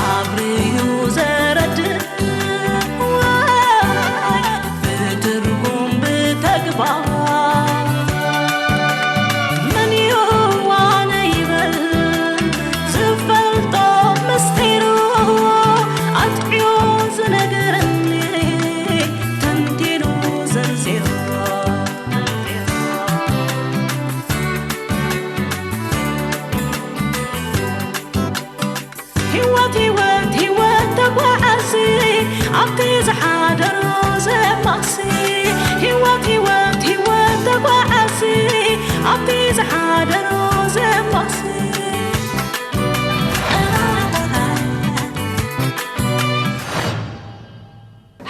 ኣብርዩ ዘረድእ ወይ ብትርጉም ብተግባር መን እዩ ዋነ ይበል ዝፈልጦ ምስጢሩ ኣጥዕዮ ዝነገረኒ ተንቲኑ ዘርዚሩ። ህይወት ህይወት ህይወት ተጓዓዚ ኣብቲ ዝሓደሮ ዘማሲ። ህይወት ህይወት ህይወት ተጓዓዚ ኣብቲ ዝሓደሮ ዘማሲ።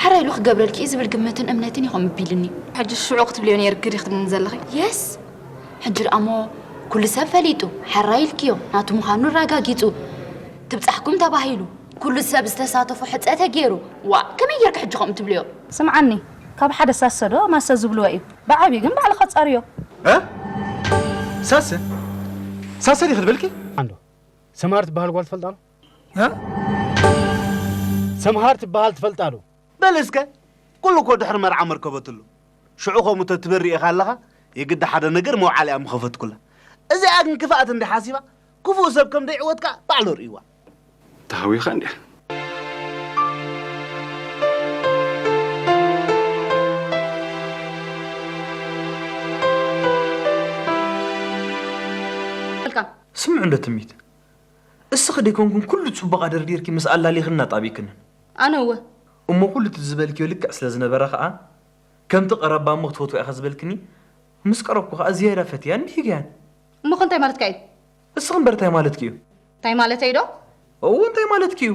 ሕራይ ኢሉ ክገብረልኪ እዩ ዝብል ግምትን እምነትን እዩ ከምኡ ቢልኒ። ሕጂ ሽዑ ክትብልዮ ነይርኪ ዲኺ ትብልኒ ዘለኺ? የስ። ሕጂ ደኣ እሞ ኩሉ ሰብ ፈሊጡ፣ ሕራይ ኢልክዮ፣ ናቱ ምዃኑ ኣረጋጊጹ፣ ትብጻሕኩም ተባሂሉ፣ ኩሉ ሰብ ዝተሳተፎ ሕጸ ተገይሩ። ዋእ፣ ከመይ ጌርኪ ሕጂ ከምኡ ትብልዮ? ስምዓኒ፣ ካብ ሓደ ሳሰ ዶ ማሰ ዝብልዎ እዩ። ብዓብዩ ግን ባዕልኻ ጻርዮ። እ? ሳሰ? ሳሰ ዲኺ ትብልኪ? ኣንዶ፣ ሰምሃር ትበሃል ጓል ትፈልጣ ዶ? እ? ሰምሃር ትበሃል ትፈልጣ ዶ? በል እስከ፣ ኩሉ እኮ ድሕሪ መርዓ መርከበትሉ። ሽዑ ከምኡ ተትበሪ ኢኻ ኣለኻ፣ የግዲ ሓደ ነገር መውዓሊ እያ ምኸፈትኩላ። እዚኣ ግን ክፍኣት እንዲ ሓሲባ፣ ክፉእ ሰብ ከም ደይዕወትካ ባዕሉ ርእይዋ። ተሃዊኻ እንዲያ። ስምዑ እንዶ ትሚት፣ እስኺ ደይኮንኩን ኩሉ ጽቡቕ ኣደርዲርኪ ምስ ኣላሊኽን ኣጣቢክንን። ኣነ እወ። እሞ ኩሉ እቲ ዝበልክዮ ልክዕ ስለ ዝነበረ ኸኣ፣ ከምቲ ቀረባ እሞ ክትፈትዋ ኢኻ ዝበልክኒ፣ ምስ ቀረብኩ ኸኣ ዝያዳ ፈትያን ብሂግያን። እሞ ኸ እንታይ ማለትካ እዩ? እስኺ እምበር እንታይ ማለትኪ እዩ? እንታይ ማለተይ ዶ? እዎ እንታይ ማለትኪ እዩ?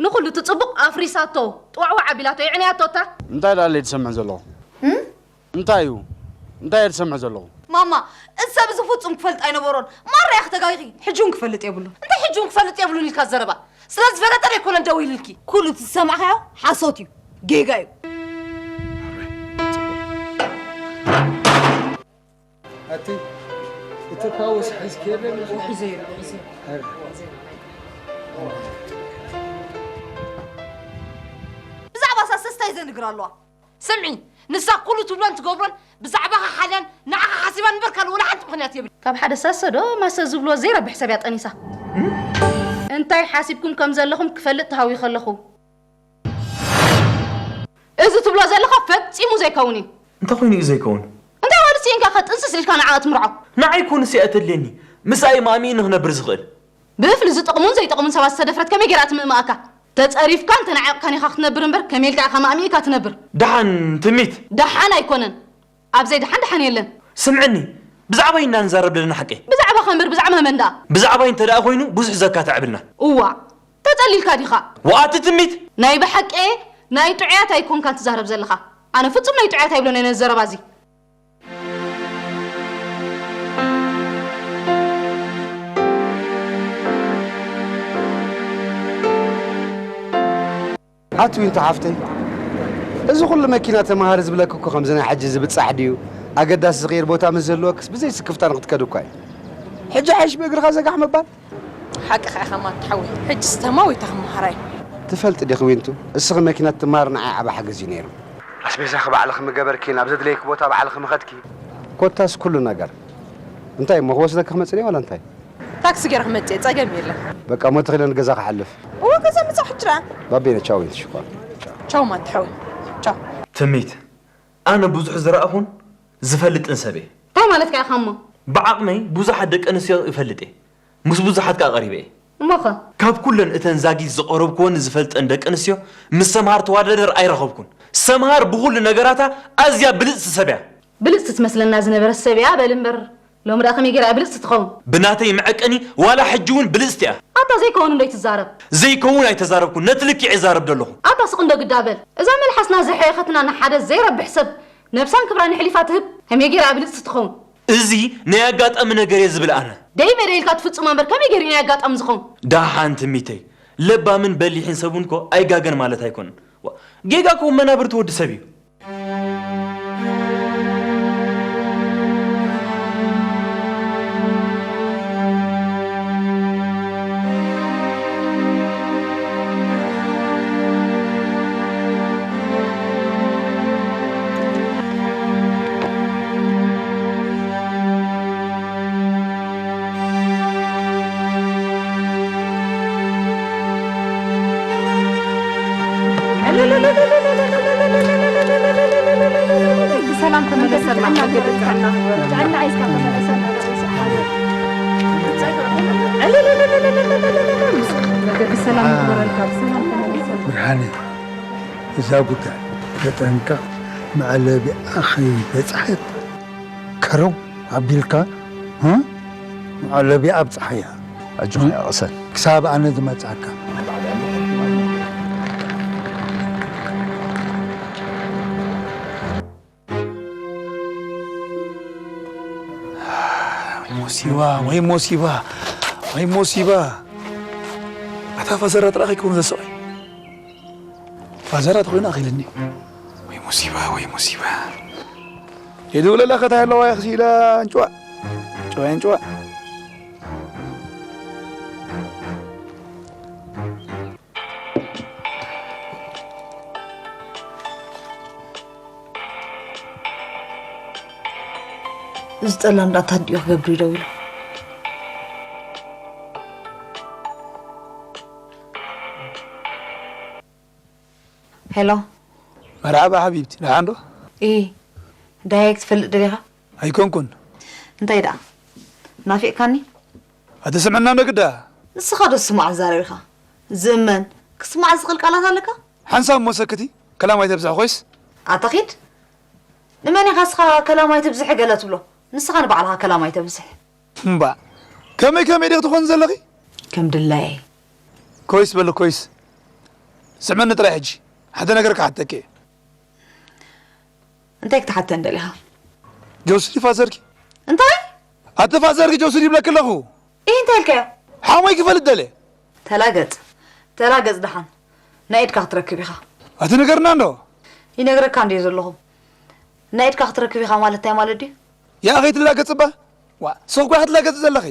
ንኹሉ እቲ ጽቡቕ ኣፍሪሳቶ፣ ጥዋዕዋዕ ኣቢላቶ፣ የዕንያቶ እታ። እንታይ ደኣ ኣለ ዝሰምዕ ዘለኹ? እንታይ እዩ? እንታይ እየ ዝሰምዕ ዘለኹ? ማማ፣ እዚ ሰብ እዚ ፍጹም ክፈልጥ ኣይነበሮን። ማራ ኢኺ ተጋጊኺ። ሕጂ እውን ክፈልጥ የብሉን። እንታይ ሕጂ እውን ክፈልጥ የብሉን ኢልካ ዘረባ? ስለ ዝፈለጠ ዶ ኣይኮነን ደው ኢሉልኪ? ኩሉ እቲ ዝሰማዕካዮ ሓሶት እዩ። ጌጋ እዩ። ኣቲ እቲ ፓውስ ሒዝኪ የለን ሒዘ ብዛዕባ ሳሰ ስታይ ዘንግር ኣለዋ። ስምዒ፣ ንሳ ኩሉ ትብሎን ትገብሮን ብዛዕባኻ ሓልያን ንዓኻ ሓሲባን እምበር ካልእ ወላ ሓንቲ ምኽንያት የብላን። ካብ ሓደ ሳሰ ዶ ማሰ ዝብልዎ ዘይረብሕ ሰብ እያ ጠኒሳ። እንታይ ሓሲብኩም ከም ዘለኹም ክፈልጥ ተሃዊኸ ኣለኹ። እዚ ትብሎ ዘለኻ ፈጺሙ ዘይከውን እዩ። እንታይ ኮይኑ እዩ ዘይከውን? እንታይ ማለት ስኢንካ ከጥንስስ ኢልካ ንዓኣ ትምርዖ? ንዓይ ኮንስ እያ እተድልየኒ። ምስኣ እዩ ማእሚኡ ንኽነብር ዝኽእል። ብፍሊ ዝጠቕሙን ዘይጠቕሙን ሰባት ዝተደፍረት ከመይ ገይራ ትምእምኣካ? ተጸሪፍካን ተናዒቕካን ኢኻ ክትነብር እምበር ከመይ ኢልካ ኢኻ ማእሚእካ ትነብር? ደሓን ትሚት። ደሓን ኣይኮነን። ኣብ ዘይደሓን ደሓን የለን። ስምዕኒ፣ ብዛዕባይ ኢና ንዛረብ ዘለና ሓቀይ? ብዛዕባኻ እምበር ብዛዕባ መን ደኣ? ብዛዕባይ እንተ ደኣ ኮይኑ ብዙሕ ዘካትዕ የብልናን። እዋእ፣ ተጸሊልካ ዲኻ? ወኣቲ ትሚት! ናይ ብሓቂ ናይ ጥዑያት ኣይኮንካን ትዛረብ ዘለኻ። ኣነ ፍጹም ናይ ጥዑያት ኣይብሎን እየ ነዚ ዘረባ እዚ። ኣቲ ዊንታ ሓፍተይ፣ እዚ ኩሉ መኪና ተማሃሪ ዝብለኪ እኮ ከምዚ ናይ ሕጂ ዝብጻሕ ድዩ? ኣገዳሲ ዝቕይር ቦታ ምስ ዘለወክስ ብዘይ ስክፍታ ንኽትከዲ እኳ እዩ። ሕጂ ሓይሽ ብእግርኻ ዘጋሕ ምባል። ሓቅኻ ኢኻ ማት ሓወይ፣ ሕጅስ ተማዊተ ክመሃራ እየ። ትፈልጢ ዲኺ ዊንቱ፣ እስኺ መኪና ትማር ንዓይ ዓቢ ሓገዝ እዩ ነይሩ። ኣስቤዛኺ ባዕልኺ ምገበርኪ፣ ናብ ዘድለየኪ ቦታ ባዕልኺ ምኸድኪ። ኮታስ ኩሉ ነገር። እንታይ እሞ ክወስደኪ ክመጽእ ድየ ዋላ እንታይ? ታክሲ ገይረ ክመጽእ እየ፣ ጸገም የለን። በቃ እሞ ተኺለ ንገዛ ክሓልፍ። እወ ገዛ ምጻእ ሕጂ ደኣ። ባቤነ ቻው ዊንቱ ሽኮር። ቻው ማት ሓወይ። ቻው። ትምኒት፣ ኣነ ብዙሕ ዝረኣኹን ዝፈልጥን ሰብ እየ። እንታይ ማለትካ ኢኻ እሞ? ብዓቕመይ ብዙሓት ደቂ ኣንስትዮ እፈልጥ እየ። ምስ ብዙሓት ከኣ ቀሪበ እየ። እሞኸ? ካብ ኩለን እተን ዛጊት ዝቐረብክወን ዝፈልጠን ደቂ ኣንስትዮ ምስ ሰምሃር ተወዳደር ኣይረኸብኩን። ሰምሃር ብኹሉ ነገራታ ኣዝያ ብልጽቲ ሰብ እያ። ብልጽቲ ትመስለና ዝነበረት ሰብ እያ በል እምበር ሎሚ ደኣ ከመይ ገይራ እያ ብልጽቲ ትኸውን? ብናተይ መዐቀኒ ዋላ ሕጂ እውን ብልጽቲ እያ። ኣታ ዘይከውን እንዶ ኣይትዛረብ። ዘይከውን ኣይተዛረብኩን፣ ነቲ ልክዕ እየ ዝዛረብ ዘለኹ። ኣታ ስቕ እንዶ ግዳ በል። እዛ መልሓስና ዘሕየኸትና ንሓደ ዘይረብሕ ሰብ ነብሳን ክብራን ኣሕሊፋ ትህብ? ከመይ ገይራ እያ ብልጽቲ ትኸውን? እዚ ናይ ኣጋጣሚ ነገር እየ ዝብል ኣነ። ደይበ ደይ ኢልካ ትፍጽሞ እምበር ከመይ ገይሩ እዩ ናይ ኣጋጣሚ ዝኸውን? ደሓን ትሚተይ፣ ለባምን በሊሕን ሰብ እውን እኮ ኣይጋገን ማለት ኣይኮነን። ዋ፣ ጌጋ እኮ መናብርቲ ወዲ ሰብ እዩ። ሰላም ተመለሰልና። ጥዕና ሒዝካ ተመለሰልና። መገዲ ሰላም ይግበረልካ። ብሰላም ተመለሰልና። ብርሃነ፣ እዛ ጉዳይ ተጠንቀቕ፣ መዕለቢኣ ከይበጽሐት ከረው ኣቢልካ፣ እ? መዕለቢኣ ኣብጽሓያ። ኣጆኻ ያቐሰን። ክሳብ ኣነ ዝመጽኣካ። ወይ ሞሲባ፣ ወይ ሞሲባ፣ ወይ ሞሲባ። ኣታ ፋዘራ ጥራሕ ይከውን ዘስቕ። ፋዘራ ተኾይኑ ኣኺልኒ። ወይ ሞሲባ፣ ወይ ሞሲባ። የድውለላ ከታ ኣለዋ ይኽሲላ እንጭዋ። ጭዋ እንጭዋ። እዚ ጠላም ደኣ እንታይ እንድዩ ክገብር እዩ ደው ኢሉ? ሄሎ። መርሓባ ሓቢብቲ፣ ደሓን ዶ? ኢ፣ ዳሄግ ትፈልጥ ደሊኻ? ኣይኮንኩን። እንታይ ደኣ? ናፊቕካኒ? ኣትስምዕና ዶ ግዳ? ንስኻ ዶ ስማዕ ዛረብ ኢኻ? ዝእመን፣ ክስማዕ ዝኽእል ቃላት ኣለካ? ሓንሳብ እሞ ሰክቲ፣ ከላም ኣይተብዝሒ ኮይስ። ኣታ ኺድ። ንመን ኢኻ እስኻ ከላም ኣይተብዝሒ ገለ ትብሎ? ንስኻ ንባዕልኻ ከላም ኣይተብዝሒ። እምባ፣ ከመይ ከመይ ዲኺ ትኾኒ ዘለኺ? ከም ድላየይ። ኮይስ በሊ ኮይስ። ስምዕኒ ጥራይ ሕጂ። ሓደ ነገር ክሓተኪ እየ። እንታይ ክትሓተኒ ደሊኻ? ጆሲ ድዩ ፋዘርኪ? እንታይ? ኣቲ ፋዘርኪ ጆሲ ድዩ ይብለኪ ኣለኹ። ኢሂ፣ እንታይ ኢልካዮ? ሓሞይ ክፈልጥ ደልየ። ተላገጽ። ተላገጽ ደሓን። ናይ ኢድካ ክትረክብ ኢኻ። ኣቲ ንገርና እንዶ። ይነግረካ እንድየ ዘለኹ። ናይ ኢድካ ክትረክብ ኢኻ ማለት እንታይ ማለት ድዩ? ያ ከይትላገጽ እባ። ዋ፣ ስኽ እኳ ክትላገጽ ዘለኺ።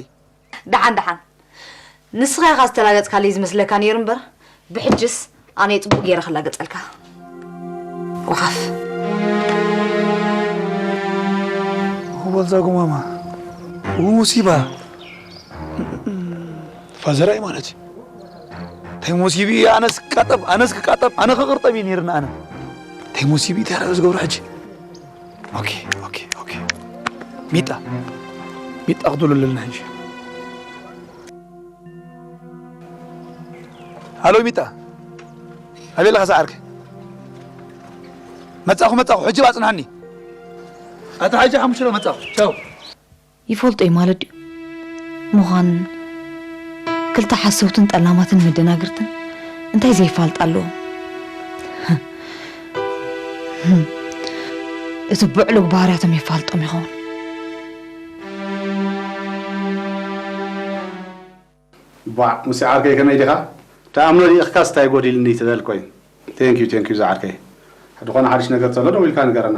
ደሓን፣ ደሓን። ንስኻ ኢኻ ዝተላገጽካለይ ዝመስለካ ነይሩ እምበር፣ ብሕጅስ ኣነ እየ ጽቡቕ ገይረ ክላገጸልካ። ጓሓፍ። እወ፣ እዛ ጎማማ። እወ፣ ሙሲባ። ፋዘራይ ማለት እዩ። እንታይ ሙሲቢ፣ ኣነስ ክቃጠብ፣ ኣነስ ክቃጠብ፣ ኣነ ክቕርጠብ እዩ ነይርና ኣነ። እንታይ ሙሲቢ፣ እንታይ ደኣ ዝገብሮ ሕጂ? ኦኬ፣ ኦኬ፣ ኦኬ። ሚጣ፣ ሚጣ ክድውለልና ሕጂ። ሃሎ ሚጣ፣ ኣበይ ኣለኻ ዝዓርከይ? መጻኹ፣ መጻኹ፣ ሕጂ ኣጽንሓኒ። ኣታ ሕጂ ሓሙሽተ መጻኹ። ቻው። ይፈልጦ እዩ ማለት ድዩ? ምዃን ክልተ ሓሰውትን ጠላማትን መደናግርትን እንታይ ዘይፋልጥ ኣለዎም? እቲ ብዕሉግ ባህርያቶም የፋልጦም ይኸውን። ቧዕ፣ ሙሴ ዓርከይ ከመይ ዲኻ? ተኣምኖ ሊኢኽካስ እንታይ ጎዲልኒ ትበል ኮይን። ቴንኪዩ፣ ቴንኪዩ ዝዓርከይ። ዝኾነ ሓድሽ ነገር ተሎ ደዊልካ ንገረና።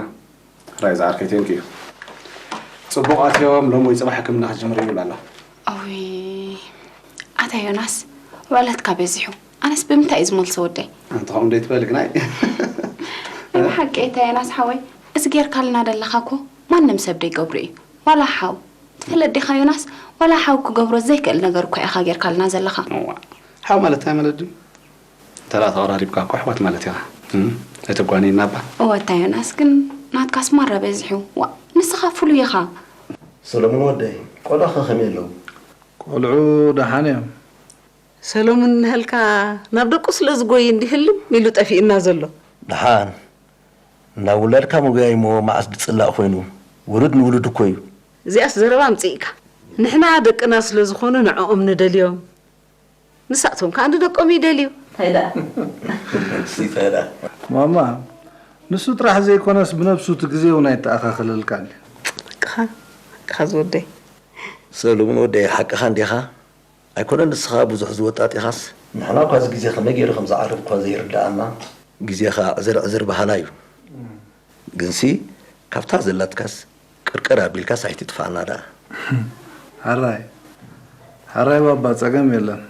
ራይ ዝዓርከይ፣ ቴንኪዩ። ጽቡቕ ኣትዮም፣ ሎም ወይ ጽባሕ ሕክምና ክትጅምር ይብል ኣሎ። ኣውይ፣ ኣታ ዮናስ፣ ውዕለትካ በዚሑ። ኣነስ ብምንታይ እዩ ዝመልሶ ወደይ? ኣንቲ ከምኡ እንደ ትበል ግናይ። ናይ ብሓቂ ኣታ ዮናስ ሓወይ፣ እዚ ጌርካልና ደለኻ እኮ ማንም ሰብ ደይገብሮ እዩ። ዋላ ሓው። ትፈልጥ ዲኻ ዮናስ? ዋላ ሓው ክገብሮ ዘይክእል ነገር እኮ ኢኻ ጌርካልና ዘለኻ። እዋ። ሓው ማለት እንታይ ማለት ድዩ? እንተ ደኣ ተቐራሪብካ እኮ ኣሕዋት ማለት ኢኻ። እም፣ ኣይተጓንየና እባ። እወ፣ ኣታ ዮናስ ግን ናትካስ ማራ በዚሑ። ዋ፣ ንስኻ ፍሉይ ኢኻ። ሰሎሙን ወደይ፣ ቆልዑኸ ከመይ ኣለዉ? ቆልዑ ደሓን እዮም። ሰሎሙን እናሃልካ ናብ ደቁ ስለ ዝጎይ እንዲ ህልም ኢሉ ጠፊእና ዘሎ። ደሓን። ናብ ውላድካ ምጉያይ እሞ መዓስ ድጽላእ ኮይኑ? ውሉድ ንውሉድ እኮ እዩ። እዚኣስ ዘረባ ኣምጽእካ። ንሕና ደቅና ስለ ዝኾኑ ንዕኦም ንደልዮም። ንሳቶም ከኣ ንደቆም ይደልዩ። እንታይ ደኣ? እንታይ ደኣ? ማማ፣ ንሱ ጥራሕ ዘይኮነስ ብነብሱ እቲ ግዜ እውን ኣይተኣኻኸለልካን እዩ። ሓቅኻ፣ ሓቅኻ ዝወደይ። ሰሉምን ወደይ ሓቅኻ እንዲኻ? ኣይኮነን ንስኻ ብዙሕ ዝወጣጥ ኢኻስ። ንሕና እኳ እዚ ግዜ ከመይ ገይሩ ከም ዝዓርብ እኳ ዘይርድኣና። ግዜ ኸኣ ዕዝር ዕዝር በሃላይ እዩ። ግንሲ ካብታ ዘላትካስ ቅርቅር ኣቢልካስ ኣይትጥፋኣና ደኣ። ሕራይ፣ ሕራይ ባባ፣ ጸገም የለን።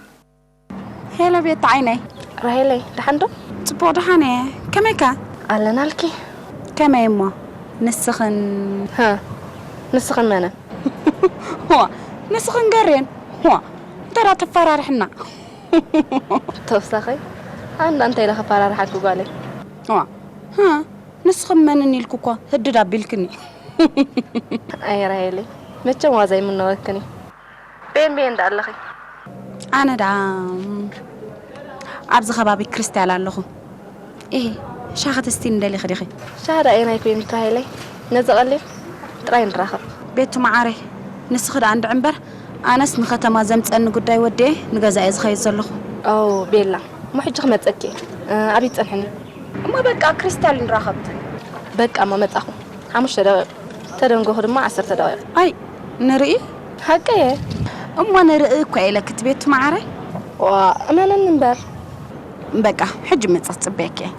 ሄሎ ቤት ዓይነይ። ራሄለይ፣ ደሓን ዶ? ጽቡቕ ደሓን እየ። ከመይከ? ኣለናልኪ። ከመይ እሞ? ንስኽን? ሃ፣ ንስኽን መነን? ዋ፣ ንስኽን ገሬን? ዋ፣ እንታይ ደኣ ተፈራርሕና? ተወሳኸይ፣ ኣንዳ እንታይ ኢለ ከፈራርሓኪ ጓለይ? ዋ፣ ሃ፣ ንስኺ መንን ኢልኪ እኳ ህድድ ኣቢልክኒ። ኣይ ራሄለይ፣ መቸም ዋዛ ይምነወክን እዩ። ቤን ቤን ደኣ ኣለኺ? ኣነ ደኣ ኣብዚ ከባቢ ክርስትያል ኣለኹ። እሂ፣ ሻሂ ክትስቲ ንደሊኺ ዲኺ? ሻሂ ደኣ ኣየናይ ኮይኑ ራሄለይ? ነዚ ቀሊል ጥራይ ንራኸብ። ቤቱ መዓረይ፣ ንስኺ ደኣ እንድዒ እምበር፣ ኣነስ ንኸተማ ዘምጸኒ ጉዳይ ወዲኤ ንገዛ እየ ዝኸይድ ዘለኹ። ኣው ቤላ፣ እሞ ሕጂ ክመጸኪ እየ። እ፣ ኣበይ ትጸንሕኒ? እሞ በቃ ክሪስታል ንራኸብ። በቃ እሞ መጻኹ። ሓሙሽተ ደቂቕ። ተደንጎኹ ድማ ዓሰርተ ደቂቕ። ኣይ፣ ንርኢ። ሓቀየ። እሞ ንርኢ እኮ እየ ኢለኪ እቲ ቤቱ መዓረይ። ዋ፣ እመነኒ እምበር። በቃ፣ ሕጂ መጻ ክጽበየኪ እየ።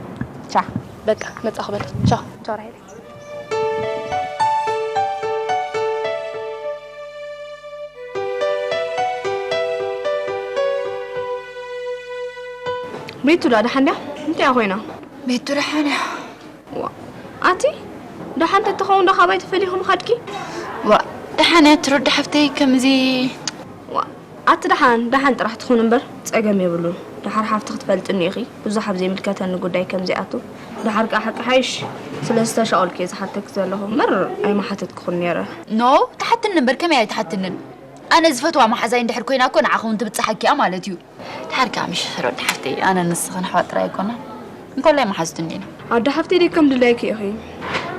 ቻ። በቃ፣ መጻኹ በል። ቻው። ቻው ራሄለይ። ቤቱ ዳ ደሓን ድያ? እንታይ ኮይና? ቤቱ ደሓን እያ። ዋ፣ ኣቲ ደሓን ተትኸውን ዶ ካባይ ተፈሊኹም ኻድኪ? ዋ፣ ደሓን እያ ትረዳ ሓፍተይ፣ ከምዚ ዋ፣ ኣቲ ደሓን፣ ደሓን ጥራሕ ትኹን እምበር ጸገም የብሉን። ደሓር ሓፍቲ ክትፈልጥኒ ኢኺ፣ ብዙሕ ኣብ ዘይምልከተኒ ጉዳይ ከም ዘይኣቱ። ደሓር ከኣ ሓቂ ሓይሽ ስለ ዝተሻቐልኩ እየ ዝሓተኪ ዘለኹ እምበር ኣይምሓተትኩኽን ነይረ። ኖ፣ ትሓትኒ እምበር ከመይ ኣይትሓትንን? ኣነ ዝፈትዋ መሓዛይ እንድሕር ኮይና እኮ ንዓኺ እውን ትብጽሓኪ እያ ማለት እዩ። ደሓር ከኣ ምሽ ትረዲ ሓፍተይ፣ ኣነ ንስኽን ኣሕዋት ጥራይ ኣይኮናን። እንኮላይ መሓዙት እንዲና። ኣደ ሓፍተይ ደይ ከም ድላይኪ ኢኺ።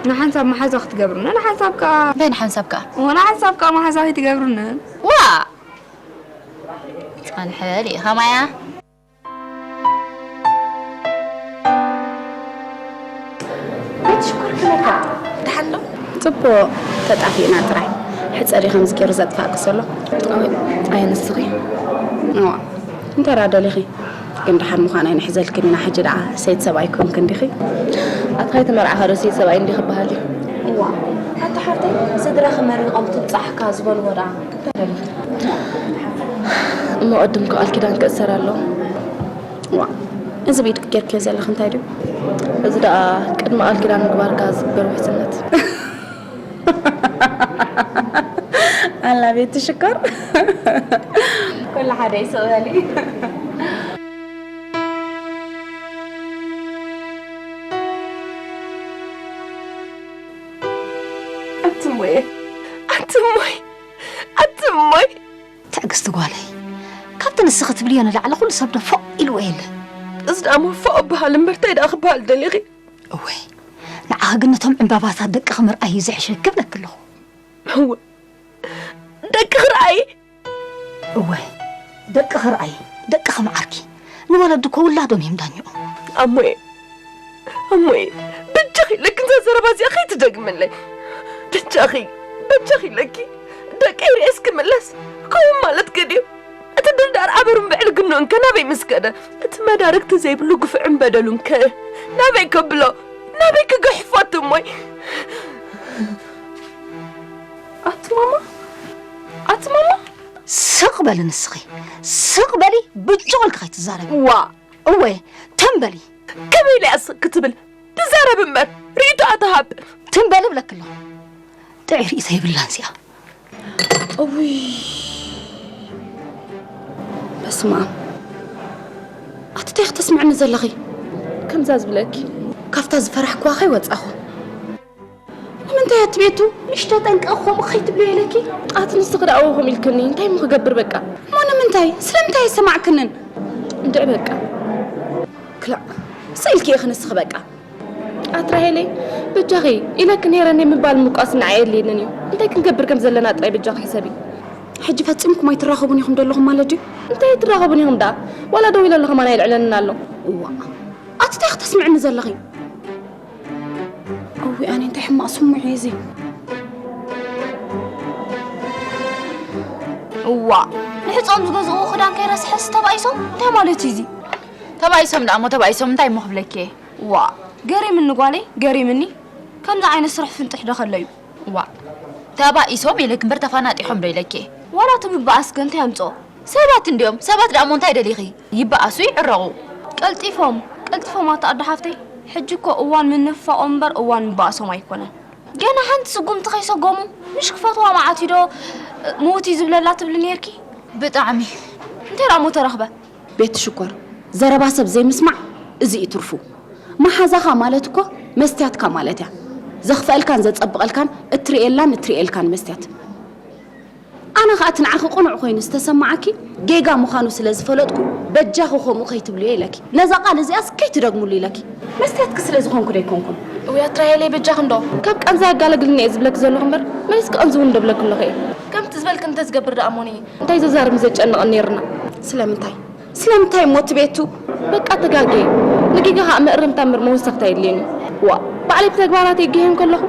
ንሓንሳብ መሓዛ ክትገብርነ፣ ንሓንሳብ ከኣ እንታይ ንሓንሳብ ከኣ? ወላ ሓንሳብ ከኣ መሓዛ ከይትገብርነ። ዋ! ጸንሐ ልኢኻ ማያ። ቤት ሽኮር ክመካ ደሓን ዶ? ጽቡቕ ተጣፊእና ጥራይ። ሕጸሪ ከምዚ ገይሩ ዘጥፋእኪ ዘሎ። ኣይ፣ ኣይ ንስኺ? እዋ፣ እንታይ ደኣ ደሊኺ? ግን ደሓን ምዃን ኣይንሕዘልክን ኢና። ሕጂ ደኣ ሰይት ሰብኣይ ኮንክን ዲኺ? ኣታ ከይተመርዓኻ ዶ ሰይት ሰብኣይ እንዲኺ ክበሃል እዩ? እዋ፣ ኣታ ሓፍተይ፣ ስድራኺ መሪቖም ትብጻሕካ ዝበልዎ ደኣ እንታይ ደሊኺ? እሞ ቅድም ቃል ኪዳን ክእሰር ኣለዎ። ዋ፣ እዚ ብኢድኪ ጌርክዮ ዘለኺ እንታይ ድዩ? እዚ ደኣ ቅድሚ ቃል ኪዳን ምግባርካ ዝግበር ውሕስነት። ኣላ ቤቲ ሽኮር። ኩሉ ሓደ እዩ፣ ስቕ በሊ። ኣቲ እሞየ፣ ኣቲ እሞይ፣ ኣቲ እሞይ። ትዕግስቲ ጓለይ፣ ካብቲ ንስኺ ትብልዮ ንላዕሊ ኩሉ ሰብ ዶ ፎእ ኢልዎ የለ። እዚ ደኣ እሞ ፎእ እበሃል እምበር እንታይ ደኣ ክበሃል ደሊኺ? እወ፣ ንዓኺ ግን ነቶም ዕምባባታት ደቅኺ ምርኣይ እዩ ዝሕሸኪ እብለኪ ኣለኹ። እወ፣ ደቅኺ ርኣዪ። እወ፣ ደቅኺ ርኣዪ፣ ደቅኺ መዓርኪ። ንወለዲ እኮ ውላዶም እዮም ዳኝኦም። ኣሞየ፣ ኣሞየ፣ በጃኺ ኢለኪ ነዛ ዘረባ እዚኣ ከይትደግምለይ። በጃኺ፣ በጃኺ ኢለኪ ደቀይ ርእየስ ክምለስ። ከምኡ ማለት ከ ድዩ? እቲ ድርዳር ኣበሩን ብዕልግንኡን ከ ናበይ ምስ ከደ? እቲ መዳርግቲ ዘይብሉ ግፍዕን በደሉን ከ ናበይ ከብሎ? ናበይ ክገሕፎ እቲ እሞይ? ኣቲ ማማ፣ ኣቲ ማማ። ስቕ በሊ ንስኺ፣ ስቕ በሊ፣ ብጭቕ ኢልኪ ከይትዛረቢ። ዋ! እወ፣ ተም በሊ። ከመይ ኢለ እያ ስቕ ክትብል? ትዛረብ እምበር፣ ርእይቶኣ ትሃብ። ትም በሊ እብለኪ ኣለኹ። ጥዑይ ርእይቶ የብላን እዚኣ። እውይ፣ በስመ ኣብ። ኣቲ እንታይ ክትስምዕኒ ዘለኺ? ከምዛ ዝብለኪ። ካብታ ዝፈራሕክዋ ከይወጻኹ። ንምንታይ ኣቲ ቤቱ ንእሽቶ ጠንቂ ከምኡ ከይትብልዮ ኢለኪ? ኣቲ ንስኺ ደኣ እወ ከምኡ ኢልክኒ፣ እንታይ እሞ ክገብር በቃ። እሞ ንምንታይ? ስለምንታይ ኣይሰማዕክንን? እንድዒ በቃ። ክላእ፣ ስኢልኪ ኢኺ ንስኺ በቃ። ኣቲ ራሄለይ፣ በጃኺ ኢለኪ ነይረ፣ ናይ ምባል ምውቃስ ንዓይ ኣየድልየንን እዩ። እንታይ ክንገብር ከም ዘለና ጥራይ በጃኺ ሕሰቢ። ሕጂ ፈጺምኩም ኣይትራኸቡን ኢኹም ደለኹም ማለት ድዩ? እንታይ ኣይትራኸቡን ኢኹም ደኣ? ዋላ ደው ኢለ ኣለኹ ከማን ኣየልዕለንን ኣሎ። እዋእ፣ ኣቲ እንታይ ክትስምዕኒ ዘለኺ? እውይ ኣነ እንታይ ሕማቕ ስምዒ እዩ እዚ። እዋእ፣ ንሕጾም ዝገዝእዎ ክዳን ከይረስሐስ ተባኢሶም? እንታይ ማለት እዩ እዚ? ተባኢሶም ደኣ እሞ ተባኢሶም እንታይ እሞ ክብለኪ እየ? ዋእ፣ ገሪምኒ ጓለይ፣ ገሪምኒ። ከምዚ ዓይነት ስራሕ ፍንጥሕ ዶ ከሎ እዩ? ዋእ፣ ተባኢሶም ኢለኪ እምበር ተፋናጢሖም ዶ ኢለኪ እየ? ዋላ እቲ ምብኣስ ከ እንታይ ኣምጽኦ? ሰባት እንድዮም፣ ሰባት ደኣ እሞ እንታይ ደሊኺ? ይበኣሱ ይዕረቑ። ቀልጢፎም፣ ቀልጢፎም ኣታ ኣዶ ሓፍተይ። ሕጂ እኮ እዋን ምንፍፋቖም እምበር እዋን ምብኣሶም ኣይኮነን። ገና ሓንቲ ስጉምቲ ከይሰጎሙ ምሽ ክፈትዋ መዓት እዩ ዶ ምዉት እዩ ዝብለላ ትብሊ ነይርኪ? ብጣዕሚ። እንታይ ደኣ እሞ ተረኽበ? ቤቲ ሽኮር፣ ዘረባ ሰብ ዘይምስማዕ እዚ እዩ ትርፉ። መሓዛኻ ማለት እኮ መስትያትካ ማለት እያ። ዘኽፍአልካን ዘጸብቐልካን እትርእየላን እትርእየልካን መስትያት። ኣነ ኸኣ እቲ ንዓኺ ቅኑዕ ኮይኑ ዝተሰማዓኪ ጌጋ ምዃኑ ስለ ዝፈለጥኩ፣ በጃኺ ከምኡ ከይትብልዮ ኢለኪ። ነዛ ቃል እዚኣስ ከይትደግምሉ ኢለኪ። መስትያትኪ ስለ ዝኾንኩ ዶ ኣይኮንኩን? እውይ ኣትራየለይ በጃኺ እንዶ። ካብ ቃንዛ ኣጋለግልኒ እየ ዝብለኪ ዘለኹ እምበር፣ መሊስኪ ቀንዝው እንዶ ብለኪ ኣለኹ እየ። ከምቲ ዝበልኪ እንተዝገብር ደኣ እሞኒ። እንታይ ዘዛርብ ዘጨንቐኒ ነይርና። ስለምንታይ? ስለምንታይ እሞ እቲ ቤቱ? በቃ ተጋግየ። ንጌጋ ኸኣ መእረምታ እምበር መወሰኽታ የድልየኒ። ዋእ፣ ባዕለይ ብተግባራተይ ገይሀ እንከለኹ።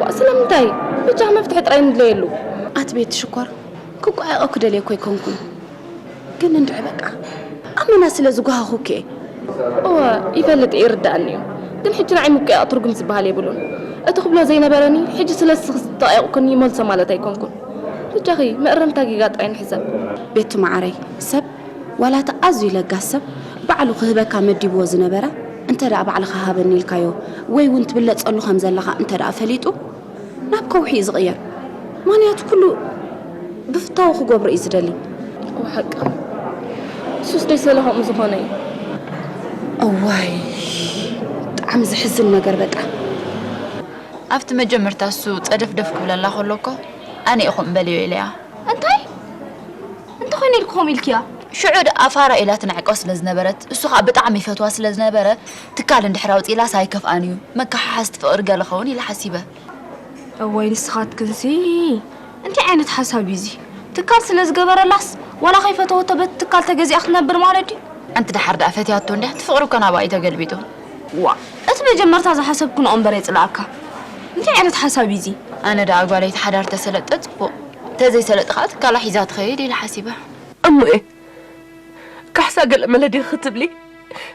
ዋእ፣ ስለምንታይ? ብቻ መፍትሒ ጥራይ ንድለየሉ። ኣቲ ቤቲ ሽኮር፣ ክቋየቐኩ ደልየ እኮ ኣይኮንኩን። ግን እንድዒ በቃ። ኣመና ስለ ዝጓሃኹኪ እየ። እወ፣ ይፈልጥ እየ፣ ይርድኣኒ እዩ። ግን ሕጂ ንዓይ ምቁያቕ ትርጉም ዝበሃል የብሉን። እቲ ክብሎ ዘይነበረኒ፣ ሕጂ ስለ ንስኺ ዝተቐየቕኩኒ ይመልሶ ማለት ኣይኮንኩን። ብጃኺ፣ መእረምታ ጌጋ ጥራይ ንሕሰብ። ቤቲ መዓረይ፣ ሰብ ዋላ እቲ ኣዝዩ ለጋስ ሰብ ባዕሉ ክህበካ መዲብዎ ዝነበረ፣ እንተ ደኣ ባዕልኻ ሃበኒ ኢልካዮ ወይ እውን ትብለጸሉ ከም ዘለኻ እንተ ደኣ ፈሊጡ፣ ናብ ከውሒ እዩ ዝቕየር። ምኽንያቱ ኩሉ ብፍታው ክገብሮ እዩ ዝደሊ። እወ ሓቂ። እሱስ ደይ ሰለ ከምኡ ዝኾነ እዩ። እዋይ፣ ብጣዕሚ ዘሕዝን ነገር በቃ። ኣብቲ መጀመርታ እሱ ጸደፍደፍ ክብለላ ከሎ እኮ ኣነ እየ ከምኡ በልዮ ኢለያ። እንታይ? እንታይ ኮይነ ኢልኪ ከምኡ ኢልክያ? ሽዑ ደኣ ፋራ ኢላ ትንዕቆ ስለ ዝነበረት፣ እሱ ኸኣ ብጣዕሚ ይፈትዋ ስለ ዝነበረ፣ ትካል እንድሕር ኣውጺእላስ ኣይከፍኣን እዩ፣ መከሓሓዝቲ ፍቕሪ ገለ ኸውን ኢለ ሓሲበ። እዋይ ንስኻትክንሲ፣ እንታይ ዓይነት ሓሳብ እዩ እዚ? ትካል ስለ ዝገበረላስ፣ ዋላ ከይፈተወቶ በቲ ትካል ተገዚኣ ክትነብር ማለት ድዩ? ኣንቲ ደሓር ደኣ ፈትያቶ እንድያ፣ እቲ ፍቕሪ እኮ ናብኣ እዩ ተገልቢጡ። ዋእ፣ እቲ መጀመርታ ዝሓሰብኩ ንኦ እምበር የጽልኣካ። እንታይ ዓይነት ሓሳብ እዩ እዚ? ኣነ ደኣ ጓለይ እቲ ሓዳር ተሰለጠ ጽቡቕ፣ ተዘይሰለጠ ኸኣ ትካላ ሒዛ ትኸይድ ኢለ ሓሲበ። እሞ'የ፣ ካሕሳ ገለ መለ ዲኺ ክትብሊ?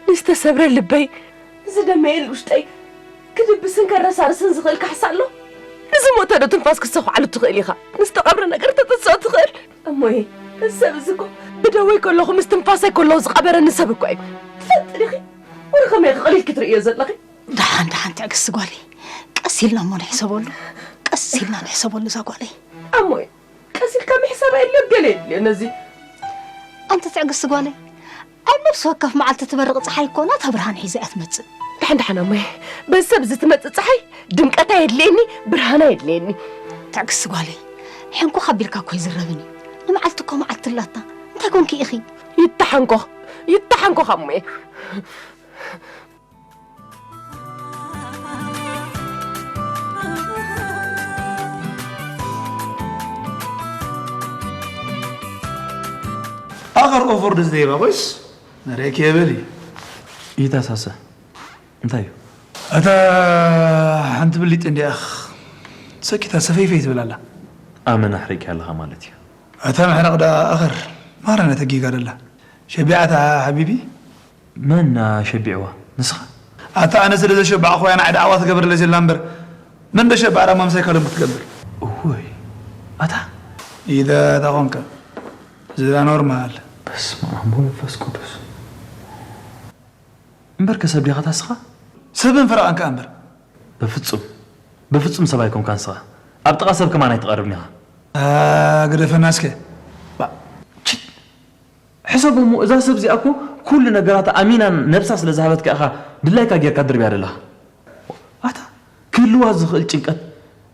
ንዝተሰብረ ልበይ፣ ንዝደመየ ውሽጠይ ክድብስን ከረሳርስን ዝኽእል ካሕሳ ኣሎ? ንዝሞተ ዶ ትንፋስ ክትሰኹዓሉ ትኽእል ኢኻ? ንዝተቐብረ ነገር ተተስኦ ትኽእል? እሞ'የ፣ እዚ ሰብ እዚ እኮ ብደወይ ከለኹ ምስ ትንፋሰይ ከለኹ ዝቐበረኒ ሰብ እኮ እዩ። ትፈልጢ ዲኺ? ወረ ከመይ ኢኺ ቀሊልኪ ትርእዮ ዘለኺ? ደሓን፣ ደሓን፣ ትዕግስቲ ጓለይ። ቀስ ኢልና እሞ ንሕሰበሉ። ቀስ ኢልና ንሕሰበሉ እዛ ጓለይ። እሞ'የ፣ ቀስ ኢልካ ምሕሳብ ኣየድልዮ፣ ገለ የድልዮ ነዚ። ኣንቲ ትዕግስቲ ጓለይ፣ ኣብ ነፍሲ ወከፍ መዓልቲ ትበርቕ ጸሓይ እኮ ናታ ብርሃን ሒዛ እያ ትመጽእ። ደሓን፣ ደሓን፣ እሞ'የ፣ በዚ ሰብ እዚ ትመጽእ ጸሓይ ድምቀታ የድልየኒ፣ ብርሃና የድልየኒ። ትዕግስቲ ጓለይ፣ ሕንኩኽ ኣቢልካ እኮ ኣይዝረብን እዩ። ንመዓልቲ እኮ መዓልቲ ኣላታ። እንታይ ኮንኪ ኢኺ? ይተሓንኮኽ፣ ይተሓንኮኽ፣ እሞ'የ። ኣኸር ኦፈር ደስ ደይባ ኮይስ፣ ነሬክ የበሊ። ይታሳሰ። እንታይ እዩ? እታ ሓንቲ ብሊጥ እንዲያ ሰኪታ ሰፈይፈይ ትብል ኣላ። ኣመና ኣሕሪቅያ ኣለኻ ማለት እዩ። እታ ምሕራቕ ደኣ ኣኸር ማረነ ተጊጋ ደላ። ሸቢዓታ ሓቢቢ። መን ሸቢዕዋ? ንስኻ? ኣታ ኣነ ስለ ዘሸባዕኹ እያ ንዓይ ደዓዋ ትገብረለይ ዘላ እምበር፣ መን ዶ ሸባዕ ደኣ ማምሳይ ካልኦም ክትገብር? እወይ፣ ኣታ። ኢደ ኣታ ኾንካ። እዚ ደኣ ኖርማል። በስመ ኣብ ወመንፈስ ቅዱስ። እምበርከ ሰብ ዲኻ ታስኻ? ሰብን ፍረቓን ከኣ እምበር። በፍጹም፣ በፍጹም ሰብ ኣይኮንካን ንስኻ። ኣብ ጥቓ ሰብ ከማን ኣይትቐርብን ኢኻ። ኣ፣ ግደፈና እስከ። ባ-፣ ችት! ሕሰብ እሞ፣ እዛ ሰብ እዚኣ እኮ ኩሉ ነገራታ ኣሚናን ነብሳ ስለ ዝሃበትካ ኢኻ ድላይካ ጌርካ ድርብያ ደለኻ። ኣታ፣ ክህልዋ ዝኽእል ጭንቀት፣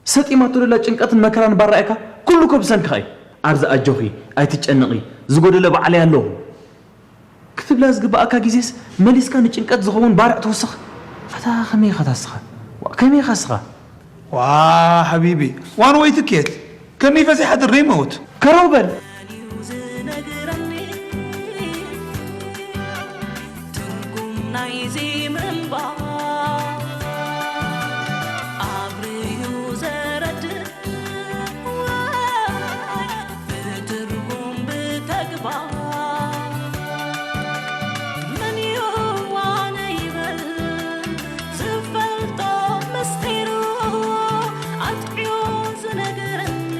ሰጢማቶ ደላ ጭንቀትን መከራን ባራእካ ኩሉ እኮ ብሰንክኻ እዩ። ኣብዚ ኣጆኺ፣ ኣይትጨነቒ፣ ዝጎደለ ባዕለይ ኣለኹ ክትብላ ዝግብኣካ ግዜስ መሊስካ ንጭንቀት ዝኸውን ባርዕ ትውስኽ። ኣታ ከመይ ኢኻ ታስኻ? ዋ፣ ከመይ ኢኻ ስኻ? ዋ ሓቢቢ፣ ዋን ወይ ትኬት ከመይ ፈሲሓ ትሪ መውት? ከረው በል። ትርጉም ናይዚ ምንባር ኣብርዩ ዘረድእ ብትርጉም ብተግባር መን እዩ ዋነ ይበል ዝፈልጦ ምስጢሩ ኣጥዕዮ ዝነግረኒ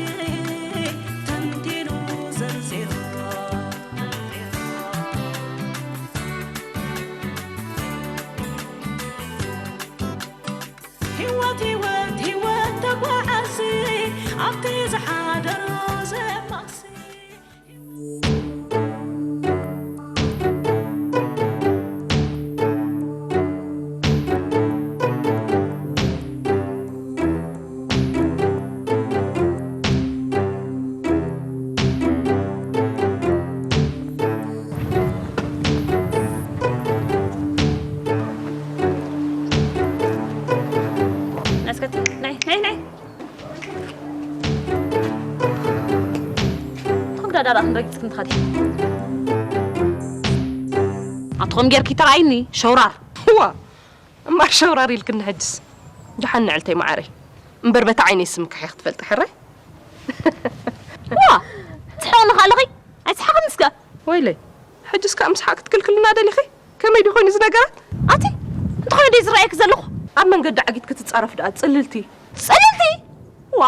ተንቲኑ ዘርዚሩ። ህይወት ህይወት ህይወት ተጓዓዚ ኣብቲ ዝሓደሮ ዘማሲ። ዳኣ ክንረግጽ ክንትኸዲ። ኣትኾም ጌርኪ ተራእይኒ ሸውራር። እዋ እምበር ሸውራር ኢልክኒ ሕጅስ። ደሓን ንዕልተይ መዓረይ። እምበር በታ ዓይነይ ስምካሕ ክትፈልጢ ሕራይ። ዋ ትስሕቕኒ ከ ኣለኺ? ኣይትስሓቕን እስከ። ወይለይ ሕጅስ ከኣ ምስሓቕ ክትክልክልና ደሊኺ? ከመይ ድዩ ኮይኑ እዚ ነገራት? ኣቲ እንተኾነ ደይ ዝረኣየኪ ዘለኹ? ኣብ መንገዲ ዓጊት ክትጻረፍ ደኣ ጽልልቲ። ጽልልቲ? ዋ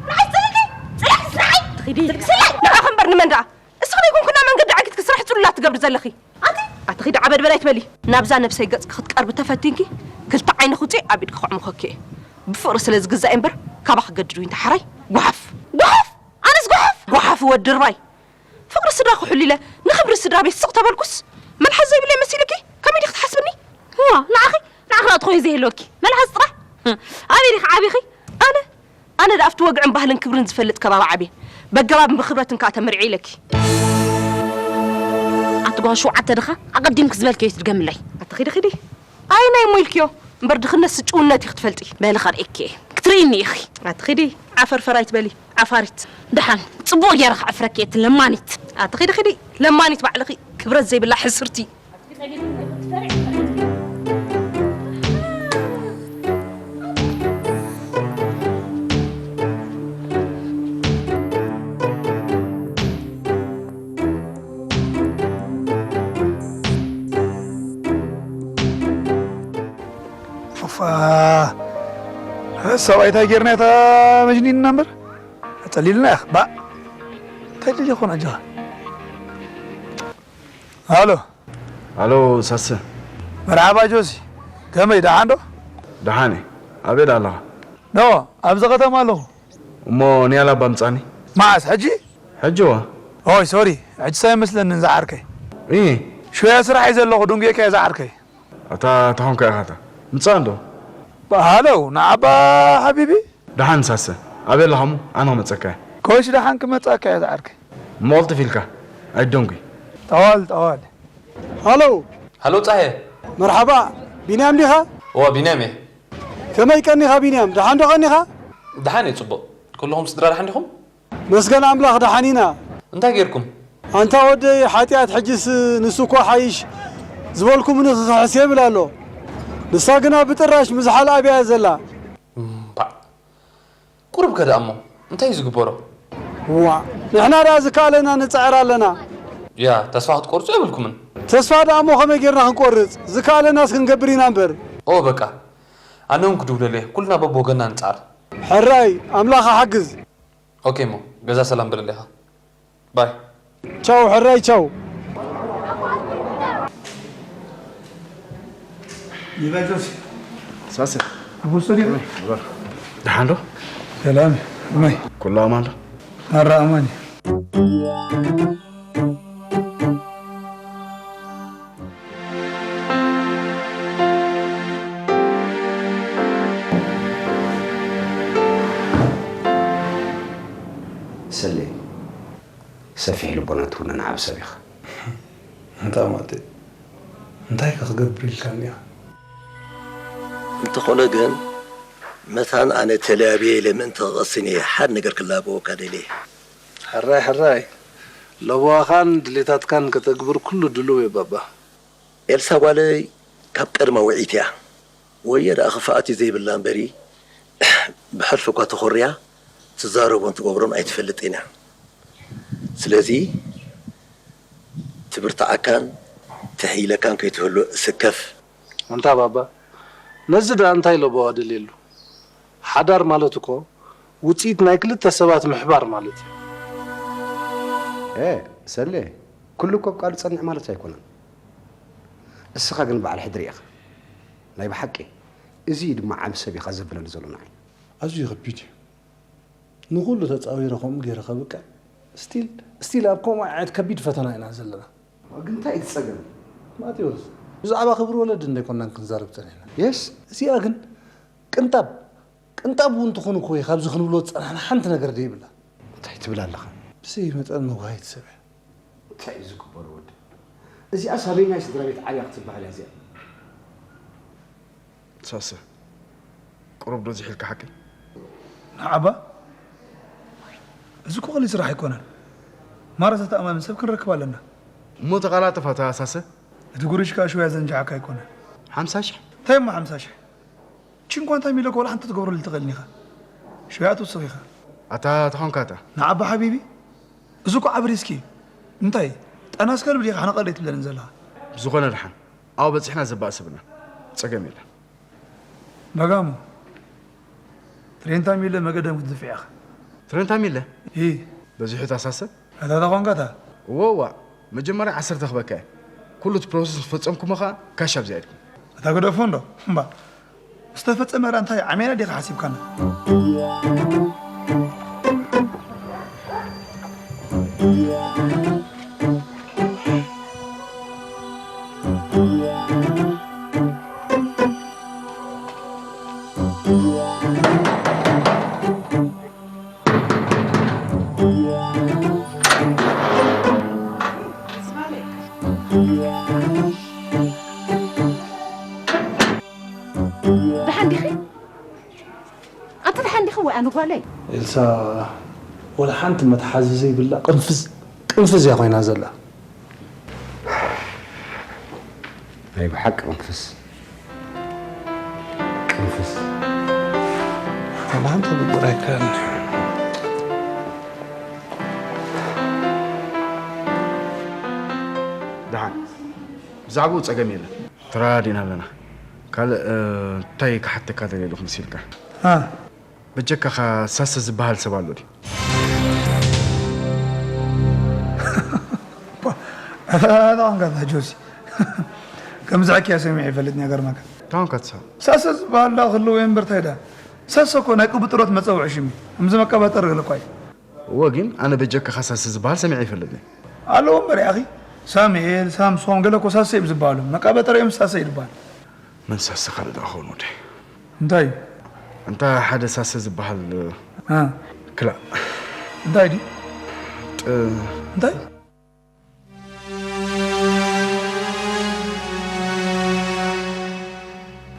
ንዓይ ጽልልቲ? ጽላሕ ስራሓይ ትኺዲ። ስላይ ንዓኺ እምበር ንመን ደኣ? እስኺ ደይ ኮንኩና መንገዲ ዓጊት ክስራሕ ጽሉላት ትገብሪ ዘለኺ? ኣቲ ኣቲ ኺዲ ዓበድ በላይ ትበሊ። ናብዛ ነብሰይ ገጽኪ ክትቀርቢ ተፈቲንኪ ክልተ ዓይንኺ ውጽኢ ኣብ ኢድኪ ከዕሙኸኪ እየ። ብፍቕሪ ስለ ዝግዛእ እየ እምበር ካባኺ ክገድድ ዊንታ ሓራይ። ጓሓፍ! ጓሓፍ! ኣነስ ጓሓፍ! ጓሓፍ ወዲ ርባይ! ፍቕሪ ስድራ ክሕሉ ኢለ ንኽብሪ ስድራ ቤት ስቕ ተበልኩስ መልሓስ ዘይብለይ መሲሉኪ? ከመይ ዲኺ ትሓስብኒ? እዋ ንዓኺ ንዓኺ ራእቲ ኮይኑ ዘይህልወኪ መልሓስ ጥራሕ። ኣበይ ዲኺ ዓቢኺ? ኣነ ኣነ ደኣ ኣብቲ ወግዕን ባህልን ክብርን ዝፈልጥ ከባቢ ዓብየ። በገባብ ብኽብረትን ከኣ ተመርዒ ኢለኪ። ኣቲ ጓል ሸውዓተ ድኻ ኣቐዲምኪ ዝበልክዮ ትድገምለይ። ኣቲ ኺዲ ኺዲ። ኣይ ናይ እሞ ኢልክዮ እምበር ድኽነት ስጭውነት እዩ ክትፈልጢ። በሊ ከርእየኪ እየ። ክትርእይኒ ኢኺ። ኣቲ ኺዲ ዓፈርፈር ኣይትበሊ ዓፋሪት። ደሓን ጽቡቕ ገይረ ከዕፍረኪ እየ እቲ ለማኒት። ኣቲ ኺዲ ኺዲ ለማኒት ባዕልኺ ክብረት ዘይብላ ሕስርቲ። ኡፋ፣ ሰብኣይ እንታይ ጌርና እታ መጅኒንና እምበር? ኣጸሊልና ኢኻ፣ ባእ። እንታይ ደሊ ይኾን ኣጆኻ? ሃሎ። ሃሎ ሳሰ። መርሓባ ጆሲ። ከመይ ደሓን ዶ? ደሓን እየ። ኣበይ ደኣ ኣለኻ? ኖ፣ ኣብዚ ከተማ ኣለኹ። እሞ ንያላ እባ ምጻኒ። መዓስ፣ ሕጂ? ሕጂ እዋ። ኦይ፣ ሶሪ። ሕጂስ ኣይመስለንን ዝዓርከይ። እይ። ሽወያ ስራሕ እየ ዘለኹ፣ ድንጉየካ እየ ዝዓርከይ። ኣታ፣ ኣታ ኾንካ ኢኻ ኣታ። ምጻእ እንዶ። ሃሎ፣ ንዓባ ሓቢቢ። ደሓን ሳሰ፣ ኣበይ ኣለኻ እሞ? ኣነ ክመጸካ እየ። ኮሽ ደሓን ክመጻካ እየ ዝዓርከይ። እሞ ቅልጥፍ ኢልካ፣ ኣይትደንጉይ። ጠዋል፣ ጠዋል። ሃሎ። ሃሎ ጻሄ። መርሓባ፣ ቢንያም ዲኻ? እወ፣ ቢንያም እየ። ከመይ ቀኒኻ ቢንያም? ደሓን ዶ ቀኒኻ? ደሓን እየ፣ ጽቡቕ። ኩልኹም ስድራ ደሓን ዲኹም? መስገን ኣምላኽ ደሓን ኢና። እንታይ ጌርኩም? ኣንታ ወደይ ሓጢኣት ሕጅስ ንሱ እኮ ሓይሽ ዝበልኩምኒ ክኽሕስ የብል ኣሎ። ንሳ ግና ብጥራሽ ምዝሓል ኣብያ እያ ዘላ። እምባዕ። ቁሩብ ከ ደኣ እሞ እንታይ እዩ ዝግበሮ? ዋእ ንሕና ደኣ ዝከኣለና ንጽዕር ኣለና። ያ ተስፋ ክትቆርጹ የብልኩምን። ተስፋ ደኣ እሞ ከመይ ጌርና ክንቆርጽ? ዝከኣለናስ ክንገብር ኢና እምበር። ኦ በቃ ኣነ እውን ክድውለሉ እየ። ኩልና በብወገንና ንጽዓር። ሕራይ ኣምላኽ ይሓግዝ። ኦኬ እሞ ገዛ ሰላም በለለይ ኢኻ። ባይ። ቻው ሕራይ ቻው። ይበጆሲ ሳሰ። ኣቦስቶሊ። ደሓን ዶ? ሰላም። እመይ። ኩሉ ኣማን ዶ? ኣራ ኣማን እዩ። ሰሌ፣ ሰፊሕ ልቦና ትውንን ዓቢ ሰብ ኢኻ። ኣንታ ማቴ፣ እንታይ ከ ክገብር ኢልካኒ ኢኻ? እንተኾነ ግን መታን ኣነ ተለያብየ ኢለ ምእንቲ ክቐስን እየ ሓደ ነገር ክላበወካ ደልየ። ሕራይ ሕራይ፣ ለበዋኻን ድሌታትካን ከተግብር ኩሉ ድሉው እየ ባባ። ኤልሳ ጓለይ ካብ ቀድማ ውዕይቲ እያ። ወየ ደኣ ክፍኣት እዩ ዘይብላ እምበሪ ብሕልፊ እኳ ተኾርያ ትዛረቦን ትገብሮን ኣይትፈልጥን እያ። ስለዚ ትብርትዓካን ትሕይለካን ከይትህሉ እስከፍ። ኣንታ ባባ ነዚ ደኣ እንታይ ለበዋ ደልየሉ? ሓዳር ማለት እኮ ውጽኢት ናይ ክልተ ሰባት ምሕባር ማለት እዩ። ኤ ሰሌ፣ ኩሉ እኮ ኣብ ቃሉ ጸንዕ ማለት ኣይኮነን። እስኻ ግን በዓል ሕድሪ ኢኻ። ናይ ብሓቂ እዚ እዩ ድማ ዓቢ ሰብ ኢኻ ዘብለኒ ዘሎ ንዓይ። ኣዝዩ ከቢድ እዩ። ንኹሉ ተጻዊረ ከምኡ ገይረ ከብቅዕ ስቲል ስቲል ኣብ ከምኡ ዓይነት ከቢድ ፈተና ኢና ዘለና። ግን እንታይ እዩ እቲ ጸገም? ማቴዎስ፣ ብዛዕባ ክብሪ ወለዲ እንዶ ኣይኮናን ክንዛረብ ጸኒሕና። የስ። እዚኣ ግን ቅንጣብ ቅንጣብ እውን ትኹን እኮ እዩ ካብዚ ክንብሎ ዝጸናሕና ሓንቲ ነገር ደይብላ። እንታይ ትብል ኣለኻ? ብዘይ መጠን መጉሃይቲ ሰብ እያ። እንታይ እዩ ዝግበሮ ወዲ? እዚኣስ ኣበየናይ ስድራ ቤት ዓብያ ክትበሃል እያ እዚኣ? ሳሰ ቁሩብ ዶ ዝሒልካ ሓቀይ? ንዓባ እዚ እኮ ቀሊል ስራሕ ኣይኮነን። ማራ ዘተኣማምን ሰብ ክንረክብ ኣለና። እሞ ተቐላጥፍ ኣታ ሳሰ። እቲ ጉርሽ ከኣ ሽወያ ዘንጃዓካ ኣይኮነ። ሓምሳ ሽሕ? እንታይ እሞ ሓምሳ ሽሕ? ቺንኳንታ ሚለ እኮ ወላ ሓንቲ ክትገብረሉ ትኽእልን ኢኻ። ሽወያ ትውስኽ ኢኻ። ኣታ ተኾንካ ኣታ። ንዓባ ሓቢቢ፣ እዚ እኮ ዓቢ ሪስክ እዩ። እንታይ? ጠናስ ከልቢ ዲኻ ሓነቐለይ ትብለኒ ዘለኻ? ብዝኾነ ደሓን። ኣብኡ በጺሕና ዘባእስ ብና። ጸገም የለን። በጋሞ፣ ትሬንታ ሚለ መገደም ክትድፍዕ ኢኻ። ትሬንታ ሚለ? ኢ። በዚሑ ታሳሰ? ኣታ ተኾንካ እታ? እዎ፣ እዋ። መጀመርያ ዓሰርተ ክበካ እየ። ኩሉ እቲ ፕሮሰስ ምስ ፈጸምኩሞ ኸኣ ካሽ ኣብዚኣ ኢድኩም። ኣታ ግደፎ እንዶ። እምባ። ዝተፈጸመ ራ እንታይ ዓሜና ዲኻ ሓሲብካና? ደሓን ዲኺ? ኣንተ ደሓን ዲኺ ወይ ኣነ ጓለይ? ኤልሳ፣ ወላ ሓንቲ መትሓዚ ዘይብላ ቅንፍዝ፣ ቅንፍዝ እያ ኮይና ዘላ። ናይ ብሓቂ ቅንፍዝ፣ ቅንፍዝ። ወላ ሓንቲ ብቁር ኣይከኣልን። ደሓን፣ ብዛዕባኡ ጸገም የለን። ተረዳዲእና ኣለና። ካልእ፣ እ፣ እንታይ ክሓተካ ደልየ ኣለኹ መሲልካ? እ። በጀካኻ ሳሰ ዝበሃል ሰብ ኣሎ ድዩ? ኣታ ቋንቋ ጆሲ። ከምዚ ዕክያ ሰሚዐ ይፈልጥ ነገር ማካ። ታንካ ትሳ። ሳሰ ዝበሃል ዳ ክህልው እየ እምበር እንታይ ዳ? ሳሰ እኮ ናይ ቅብጥሮት መጸውዒ ሽም እዩ። ከምዚ መቀባጠሪ ገለ እኳ እዩ። እወ፣ ግን ኣነ በጀካኻ ሳሰ ዝበሃል ሰሚዐ ይፈልጥን። ኣለዉ እምበር፣ ያኺ፣ ሳሙኤል፣ ሳምሶም፣ ገለ እኮ ሳሰ እዮም ዝበሃሉ። መቃበጠሪኦም ሳሰ እዩ ዝበሃል። መን ሳሰ ካልእ ደኣ ክኸውን ወደይ? እንታይ? እንታ ሓደ ሳሰ ዝበሃል፣ እ። ክላእ። እንታይ ድዩ? ጥ- እንታይ?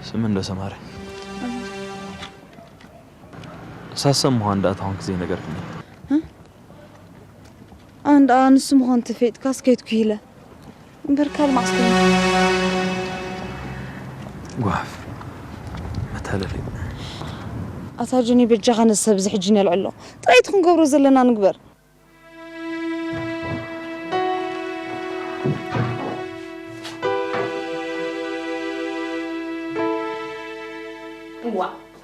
ስሚ እንዶ ሰማረ። ሳሰ ምዃን ደኣ ተኾንኪ ዘይነገርክኒ። እ? ኣነ ደኣ ንሱ ምዃን ተፈይጥካስ ከይትኩ ኢለ። እምበር ካልእ መዓስ ኮይኑ? ጓፍ። መታለሊ። ኣታ ጆኒ በጃኻ ነዚ ሰብ እዚ ሕጂ ነልዕሎ። ጥራይ እቲ ክንገብሮ ዘለና ንግበር። እዋ፣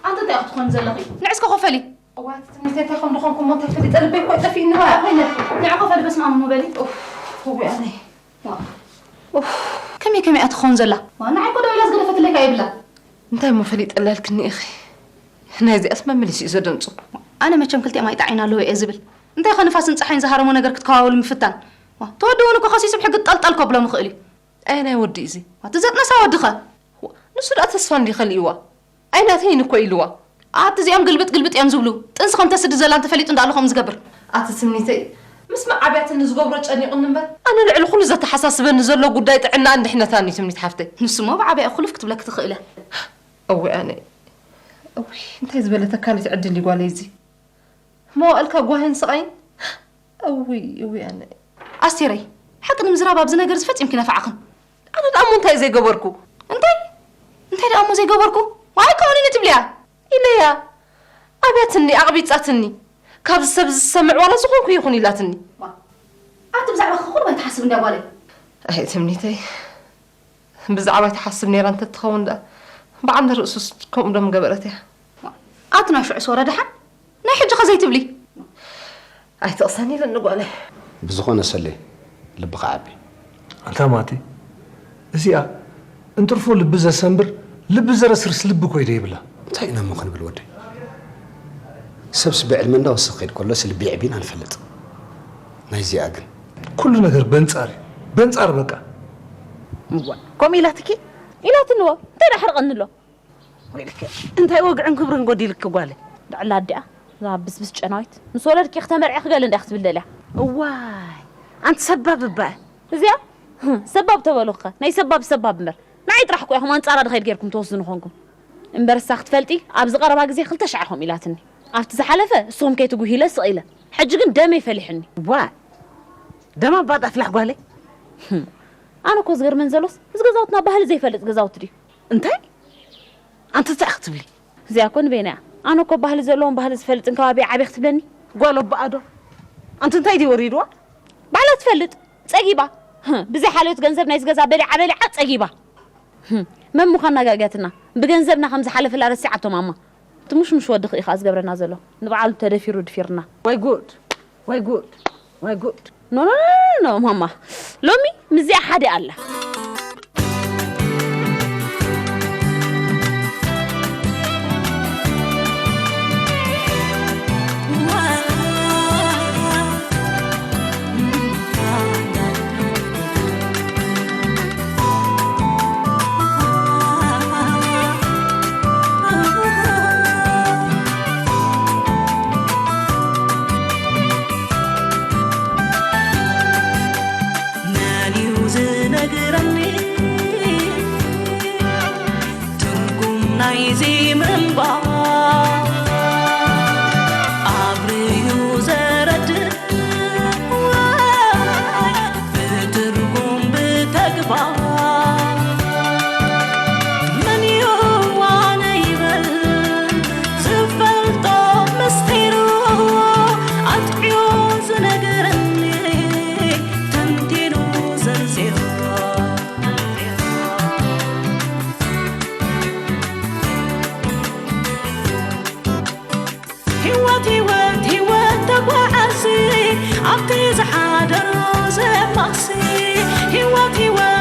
ኣንተ እንታይ ኢኺ ትኾኒ ዘለኺ? ንዒ እስከ ኮፍ በሊ። እዋ፣ ትምኒተይ እንታይ ከም ዝኾንኩ እሞ እንታይ ፈሊጠ፣ ልበይ እኮ ጠፊእኒ። እዋ፣ ኮይነ፣ ንዒ ኮፍ በሊ፣ በስመ ኣብ እሞ በሊ። ኡፍ፣ እውይ ኣነይ። ዋ፣ ኡፍ፣ ከመይ ከመይ እያ ትኸውን ዘላ? ዋ፣ ንዓይ እኮ ደው ኢላ ዝገደፈትለይ ከ የብላ። እንታይ እሞ ፈሊጠላ ኢልክኒ ኢኺ? ናይዚኣስ መመሊሱ እዩ ዘደንጹ። ኣነ መቸም ክልቲኦም ኣይጠዓይና ኣለዎ እየ ዝብል። እንታይ ከ ንፋስን ጸሓይን ዝሃረሞ ነገር ክትከዋወሉ ምፍታን? ዋ፣ ተወዲ እውን እኮ ከሲሱ ብሕጊ ጠልጠል ከብሎም ይኽእል እዩ። ኣየናይ ወዲ እዩ እዚ? ዋ፣ እቲ ዘጥነሳ ወዲ ኸ? ዋ፣ ንሱ ደኣ ተስፋ እንዲ ከሊእዋ። ኣይናተይን እኮ ኢልዋ። ኣቲ እዚኦም ግልብጥ ግልብጥ እዮም ዝብሉ። ጥንሲ ከም ተስዲ ዘላ እንተፈሊጡ እንዳኣሉ ከምኡ ዝገብር። ኣቲ ትምኒተይ፣ ምስ መዓብያትኒ ዝገብሮ ጨኒቑኒ እምበር። ኣነ ልዕሊ ኩሉ ዘተሓሳስበኒ ዘሎ ጉዳይ ጥዕናኣን ድሕነታን እዩ ትምኒት ሓፍተይ። ንሱሞ ብዓብያኡ ኩልፍ ክትብለኪ ትኽእል እያ። እወ ኣነ፣ እውይ፣ እንታይ ዝበለ ተካሊት ዕድል እዩ ጓለይ እዚ። መዋእልካ ጓህን ስቓይን። እውይ፣ እውይ ኣነ። ኣስቴረይ፣ ሓቂ ንምዝራብ ኣብዚ ነገር እዚ ፈጺምኪ ነፋዕኽን። ኣነ ደኣ እሞ እንታይ ዘይገበርኩ? እንታይ? እንታይ ደኣ እሞ ዘይገበርኩ? ዋይ ከውንኒ ትብልያ? ኢለያ። ኣብያትኒ፣ ኣቕቢጻትኒ። ካብዚ ሰብ ዝሰምዕ ዋላ ዝኾንኩ ይኹን ኢላትኒ። ዋ፣ ኣቲ ብዛዕባኺ ኩሉ ኣይትሓስብ እንድያ ጓለይ። ኣይ ትምኒተይ። ብዛዕባይ ትሓስብ ነይራ እንተትኸውን ደኣ፣ ብዓንደ ርእሱስ ከምኡ ዶ ምገበረት እያ? ኣቲ ናይ ሽዑስ ወረ ደሓን፣ ናይ ሕጂ ኸ ዘይትብሊ? ኣይትቕሰኒ ኢለኒ ጓለይ። ብዝኾነ ሰሌ፣ ልብኻ ዓቢ። ኣንታ ማቲ፣ እዚኣ እንትርፎ ልቢ ዘሰንብር፣ ልቢ ዘረስርስ ልቢ እኮ እዩ ደይብላ። እንታይ ኢና እሞ ክንብል ወደይ? ሰብስ ብዕድመ እንዳወሰኸ ክኸይድ ከሎስ ልቢ የዕቢና ንፈልጥ። ናይዚኣ ግን ኩሉ ነገር በንጻር እዩ። በንጻር በቃ። እዋ፣ ከምኡ ኢላትኪ? ኢላትኒ እዎ። እንታይ ደኣ ሕርቐኒ ኣሎ? ወይልኪ፣ እንታይ ወግዕን ክብርን ጎዲልኪ ጓለይ? ዳዕላ ኣዲኣ፣ እዛ ብስብስ ጨናዊት። ምስ ወለድኪ ክተመርዒ ክገለ እንዲያ ክትብል ደልያ። እዋይ፣ ኣንቲ ሰባብ እባ። እዚኣ? ሰባብ ተበልኹ ከ? ናይ ሰባብ ሰባብ እምበር። ንዓይ ጥራሕ እኮ ኢኹም ኣንጻራ ድኸይድ ጌርኩም ትወስኑ ኾንኩም። እምበር እሳ ክትፈልጢ፣ ኣብዚ ቀረባ ግዜ ክልተ ሻዕ ኢኹም ኢላትኒ። ኣብቲ ዝሓለፈ፣ እስኹም ከይትጉሂለ ስቕ ኢለ። ሕጂ ግን ደመይ ፈሊሑኒ። ዋይ፣ ደማ ባጣ ፍላሕ ጓለይ። ኣነ እኮ ዝገርመን ዘሎስ፣ እዚ ገዛውትና ባህሊ ዘይፈልጥ ገዛውቲ ድዩ? እንታይ? ኣንቲ እንታይ ክትብሊ? እዚኣ እኮ ንበይና እያ። ኣነ እኮ ባህሊ ዘለዎን ባህሊ ዝፈልጥን ከባቢ ዓብየ ክትብለኒ? ጓል ኣቦኣ ዶ? ኣንቲ እንታይ ድዩ ወሪድዋ? ባዕላ ትፈልጥ፣ ጸጊባ። ብዘይ ሓልዮት ገንዘብ ናይ ዝገዛ በሊዓ በሊዓ ጸጊባ። መን ምዃና ጋግያትና። ብገንዘብና ከም ዝሓለፈላ ረሲዓቶ ማማ። እቲ ሙሽሙሽ ወዲ ኸ ኢኻ ዝገብረና ዘሎ። ንባዕሉ ተደፊሩ ድፊርና። ወይ ጉድ! ወይ ጉድ! ወይ ጉድ! ኖ ኖ ኖ ኖ ኖ ማማ። ሎሚ ምዚኣ ሓደ ኣላ። መን እዩ ዝነግረኒ ትርጉም ናይዚ ምንባር? ኣብርዩ ዘረድእ ብትርጉም ብተግባር መን እዩ ዋነ ይበል ዝፈልጦ ምስጢሩ ኣጥዕዮ ዝነግረኒ ተንቲኑ ዘንዚሩ። ህይወት ህይወት ህይወት ተጓዓዚ ኣብቲ ዝሓደሮ ዘማሲ ህይወት ህይወት